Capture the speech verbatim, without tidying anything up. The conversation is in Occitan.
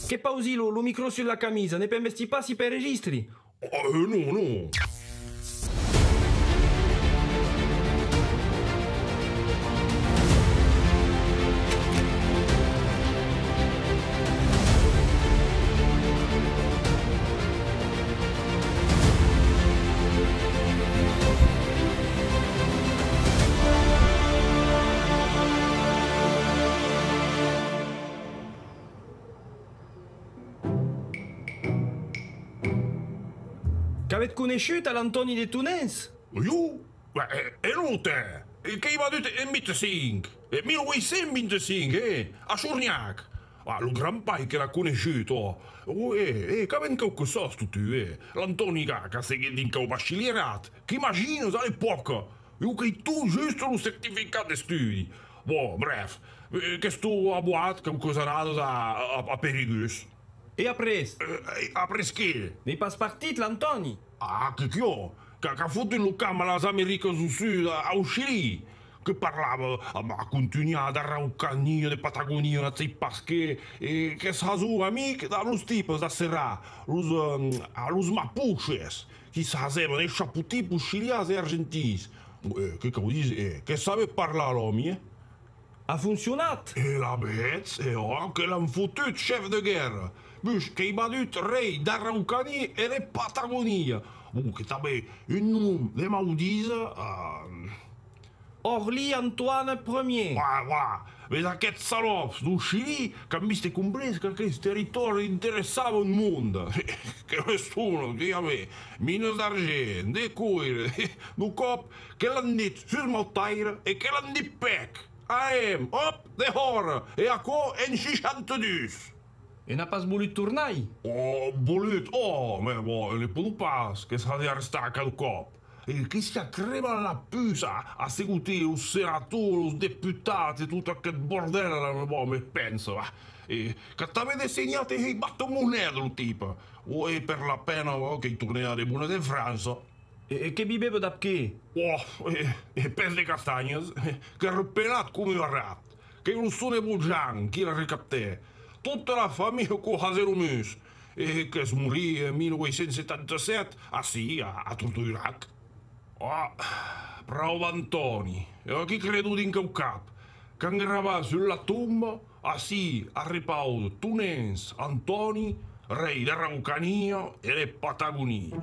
Que pausi lo, lo micro sus la camisa, ne pèm vestir passi per registri. Oh, eh, non, non. Qu'avètz coneishut a l'Antòni de Tonens? Jo? Beh, eh, e non, tè! E qu'ei vadut en vint-e-cinc! En mila ueit cents vint-e-cinc, eh! A Chornhac! Ah, lo gran pair que l'a coneishut, ò! Oh, eh, eh, qu'avèm quauque sòs, totun, eh! L'Antòni qu'a, qu'a seguit dins quauque bachilierat! Qu'imaginas, a l'epòca! Jo qu'èi tot just lo certificat d'estudi! Bon, bref, eh, qu'estó a Boat quauques annadas a, a, a Perigús. E après? Eh, e après qué? N'ei pas partit, l'Antòni? Ah, que quiò! Qu'a, qu'a fotut lo camp a las Americas deu Sud, a, au Chili! Que parlava, a, a contunhar d'araucanía, de Patagonia, ne sèi pas qué, e que's hasó amic dab los tipes d'Aserrà, los, eh, a los mapuches, qui se hasèvan eschapotins peus chilians e argentins. Eh, que cau díser, eh, que sabe parlar l'òmi, eh? A foncionat! E lavetz, e òc, que l'an fotut chef de guèrra! Puish qu'ei vadut rei d'Araucania e de Patagonia! Bon, que tanben un nom de maudisa, eh. Orly Antoine Premier. Voilà, voilà. Ves aqueths salòps deu Chili qu'an vist e comprés qu'aqueth territòri interessava un monde. Que me sona, que i avè minas d'argent, de coire, deu còp que l'an dit susmautar e que l'an dit pèc. Anem, òp, dehòra, e aquò en seishanta dus. E n'a pas volut tornar? Ò, volut, ò, mès bon, ne pòdo pas, que's hasè arrestar cada còp. E que s'a crebat la puça a segotir los senators, los deputats e tot aqueth bordèl, bon, mès pensa, va. E qu'a tanben dessenhat e hèit bata-moneda lo tipe. Ò, e per la pena, ò, qu'ei tornat a de bonas en França. E, e que vivèva dab qué? Ò, e, e pèth de castanhas, qu'èra pelat coma un arrat. Qu'ei lo son Bojan qui la recaptè. Tota la familha que'u hasè lo mus. E que's morí en mila ueit cents setanta sèt, ací, a, a Tortolhurac. Ò, praube Antòni. E aquí credo dins quauque cap. Qu'an gravat sus la tomba: Ací arrepausa Tonens Antòni, rei d'Araucania e de Patagonia.